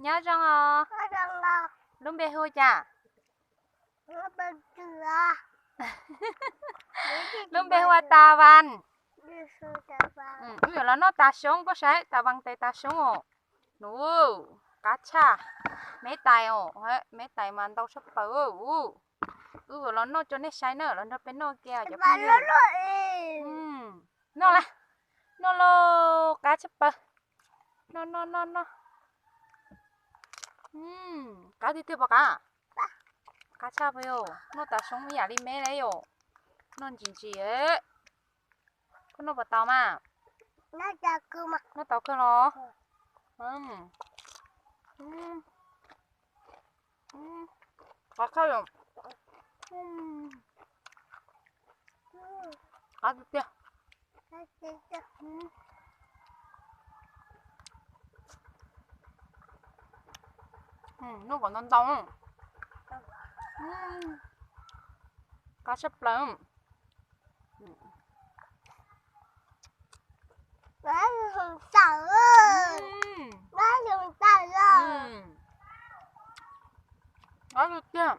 Nyob zoo os. Lub npe hu cas? Lub npe hu ua Tas Vas. Wb yuav los noj tas xyoob, koj saib Tas Vas tes tas xyoob os. Nws qab tshaj. Me tais os, me tais mas ntau tshaj plaws. Wb yuav los noj rau nej saib na, los nrog peb noj kiag cov phooj ywg. Noj lauj, noj lauj, qab tshaj plaws. Noj noj noj noj. Qab tiag tiag pom qab. Qab tshaj plaws yom, noj tas xyoob ib yam li me li yom. Noj ntsim ntsim. Koj noj puas tau mas? Noj tau kawg los? Qab tshaj yom. Qab tiag tiag. Noj kom ntau ntau. Qab tshaj plaws. Qab tiag tiag.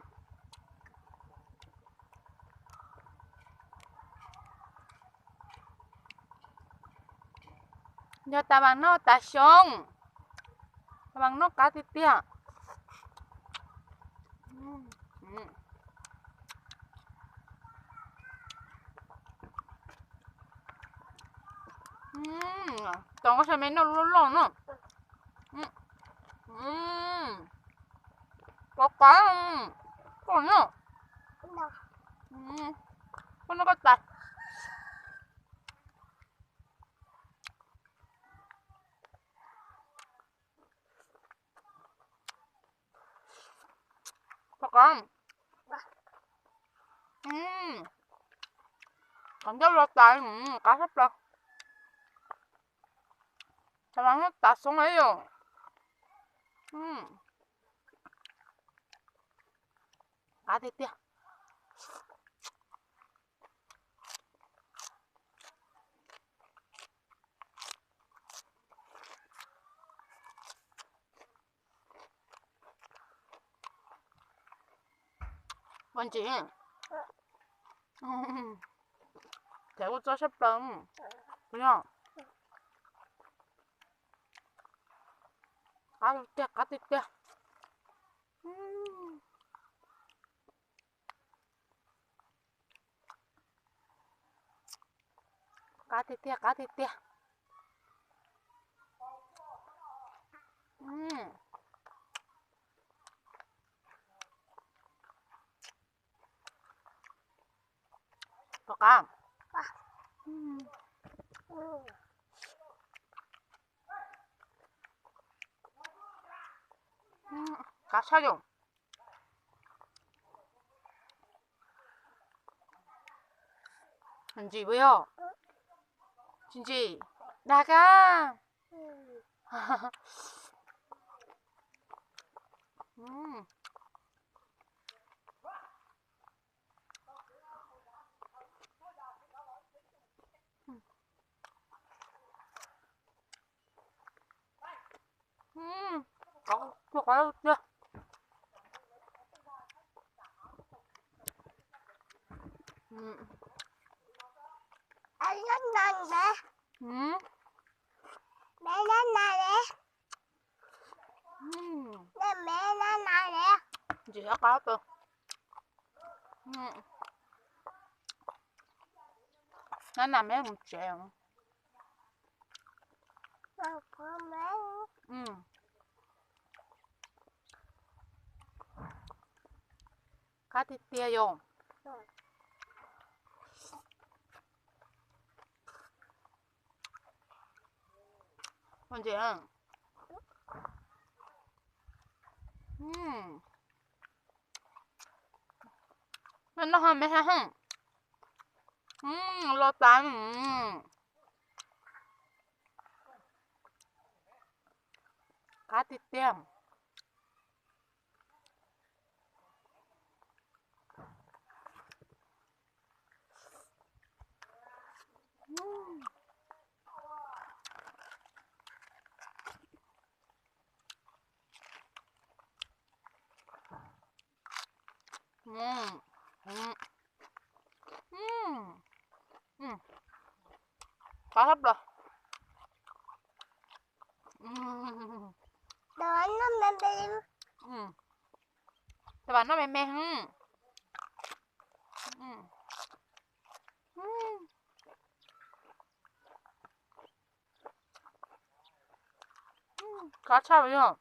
Yog Tas Vas noj tas xyoob, Tas Vas noj qab tiag tiag. Tos koj saib me noj loj loj no. Qab qab, koj noj, koj noj koj tas. Qab, qab ncauj los tas, qab tshaj plaws. Tas Vas noj tas xyoob li yom. Qab tiag tiag. Ua ntsim. Ces ua txob sab plaws. Qab tiag, qab tiag tiag. Qab tiag tiag, qab tiag tiag. Puas qab? Qab tshaj yom. Ntsim puas yog? Tsis ntsim. Dag kab. Ntsim qab qab. Nab nas me mus tsev. Qab tiag tiag yom. Ua ntsim. Noj ho me ha. Los tas. Qab tiag tiag. Mm. Mm. Mm. Mm. Qab tshaj plaws. Mm. Tab vam noj me me. Mm. Qab tshaj li os.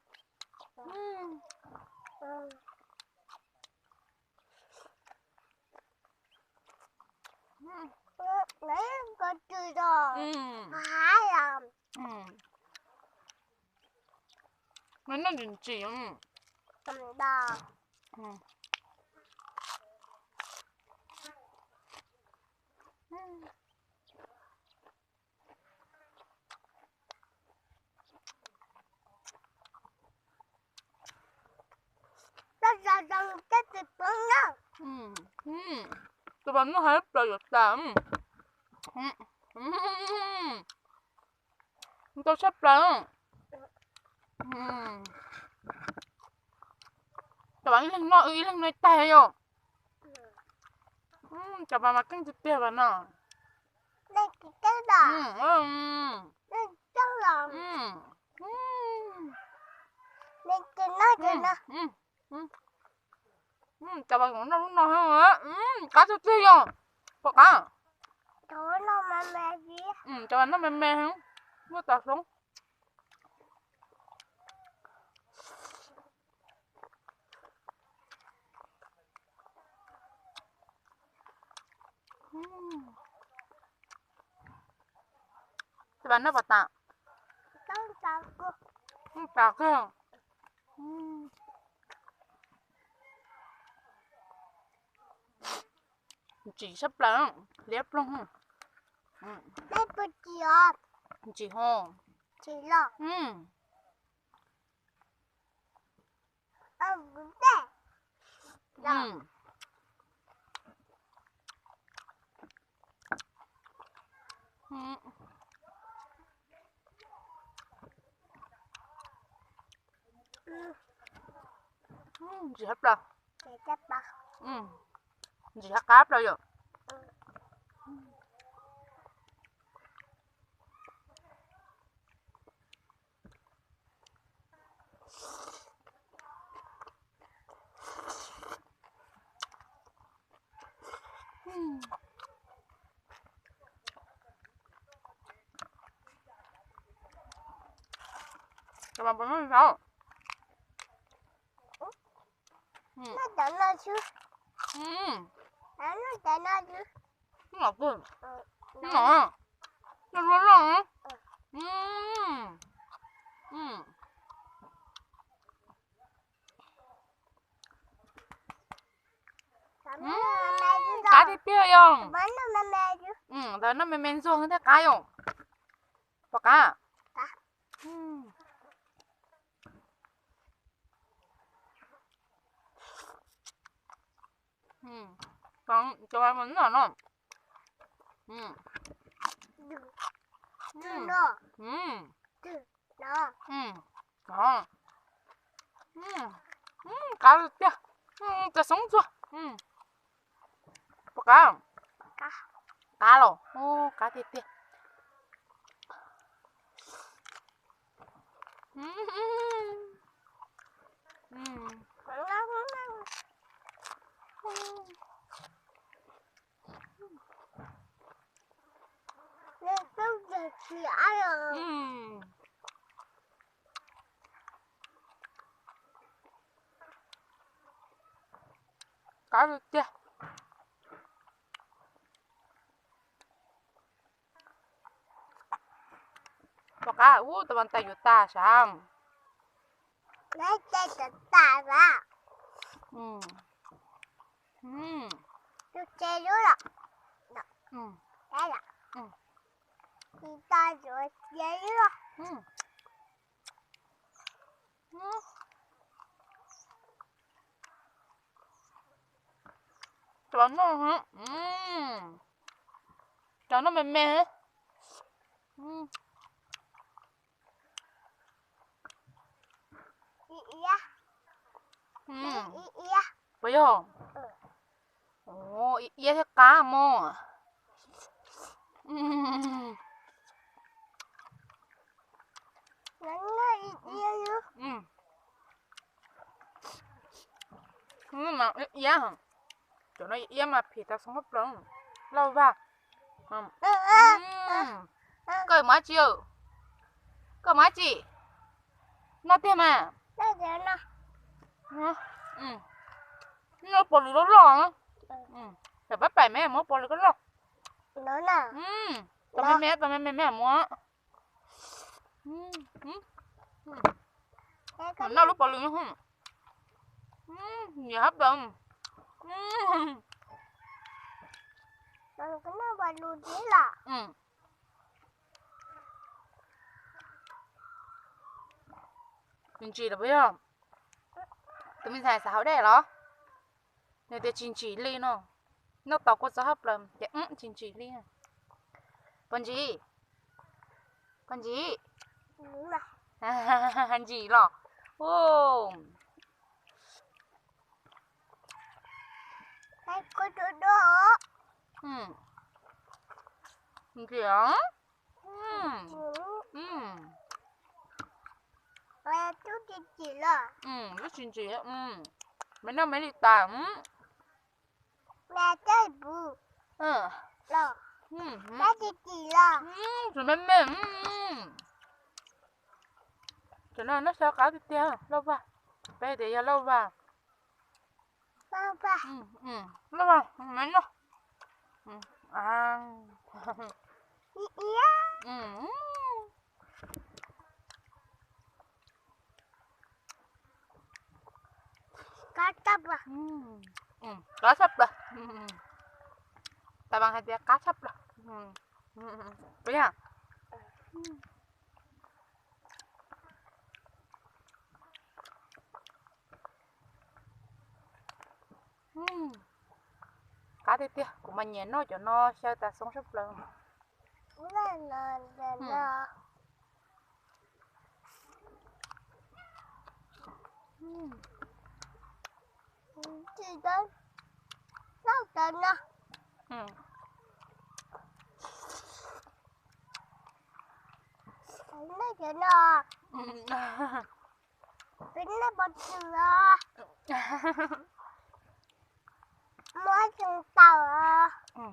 Noj ntsim ntsim. Tus vas noj hais plaws yuav tas. Ntau tshaj plaws. Cov vas ib leeg noj ib leeg noj tag yom. Cov vas mas keej tiag tiag vas no. Cov vas noj lub no, qab tiag tiag yom. Pom qab. Cov vas noj me me, muaj tas hlob. Tab vas noj pom tas. Tas kawg. Ntsim tshaj plaws, liab ploog. Ntsim ho. Ntsim tshaj plaws. Ntsim qab plaws yom. Qab tiag tiag yom. Ntawd noj me me ntxuag thiaj qab yom. Pom qab. Cov mas noj no. Qab tiag. Cov xoob ntxuag. Pom qab. Qab los, qab tiag tiag. Qab tiag tiag. Pom qab, ub, tus vas tais yuav tas sav. Cov noj, cov noj me me. Puas yog? Iab thiab qab mog. Iab, cov no iab mas phim tas xoob plaws. Lauj Vaj, koj mus dab tsi? Koj mus dab tsi? Noj tiag mas. Noj pov lwm loj loj. Tam pab pais me muab pov lwm loj loj. Tos me me, tos me me me muab. Noj lub pov lwm. Nyiam hab plaws. Tsis ntsim los puas yog? Tus me ntxhais xav haus dej los? Nws tias tsis ntsim li no. Noj tau kua txob hab plaws ces tsis ntsim li. Pov ntsim, pov ntsim. Ntsim los. Ntsim. Lub tsis ntsim, me noj me li tas. Tus me me. Cov no noj xyaw qab tiag tiag, Lauj Vaj. Peb tias yog Lauj Vaj. Lauj Vaj, me noj. Qab tshaj plaws. Tab Vas hais tias qab tshaj plaws. Qab tiag tiag, kuv mas nyiam noj cov no xyaw tas xoob tshaj plaws.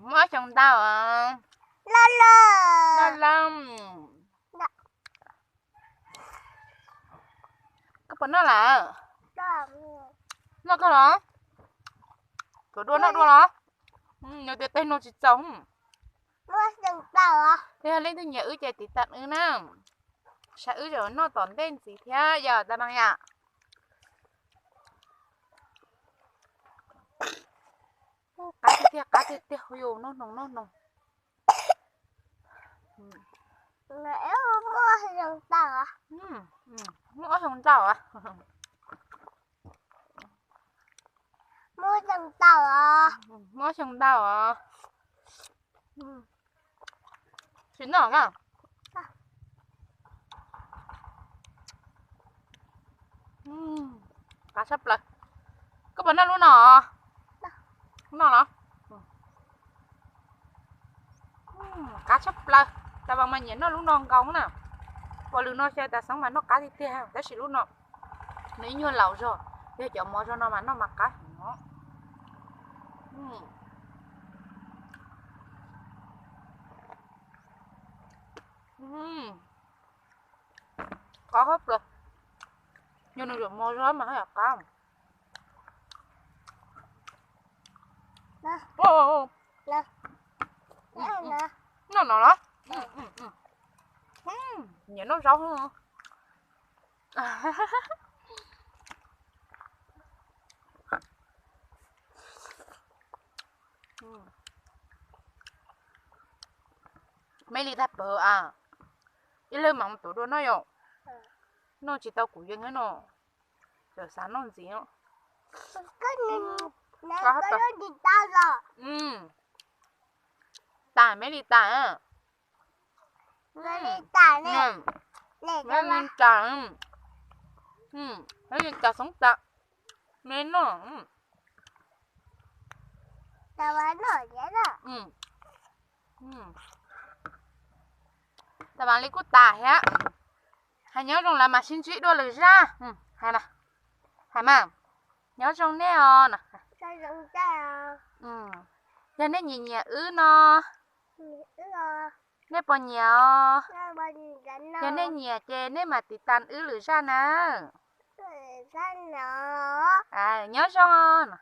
Muab xyoo ntau, loj loj. Koj puas noj lawm? Noj koj los? Tuav dua noj dua los? Nws tias tej no tsis txaus. Yog leej twg nyiam wb ces tiv tam wb na. Saib wb zaum noj tom ntej ntxiv thiab yog Tab Vas yom. Qab tiag tiag, qab tiag tiag, yus noj noog noj noog. Muab ob xyoo ntau, muab ob xyoo ntau os. Tsis noj na. Qab tshaj plaws. Koj puas noj lub no? Noj los? Qab tshaj plaws. Tab Vas mas nyiam noj lub no nkaus na. Pov lwm no xyaw tas xoob mas noj qab tiag tiag, tab sis lub no nws ib nyuag laus zog, yog cov mov zog no mas noj mas qab heev os. Qab tshaj plaws. Yog nws zaum mov zog mas haj yam qab. Noj no los? Nyiam noj zaub. Me li tag pawg a, ib leeg mas mus tuav dua noj yom. Noj tsis tau kuv yeej thiab no, txawm xav noj ntxiv. Tas me li tas. Me li tas, me li tas xoob tas, me noj. Tab mas li kuj tas thiab. Hais nyob zoo lawm mas sib ntsib dua lwm zaj. Hais mas, nyob zoo nej os. Yog nej nyiam nyiam wb no, nej puas nyiam os? Yog nej nyiam ces nej mam tiv tas wb lwm zaj na. Nyob zoo no.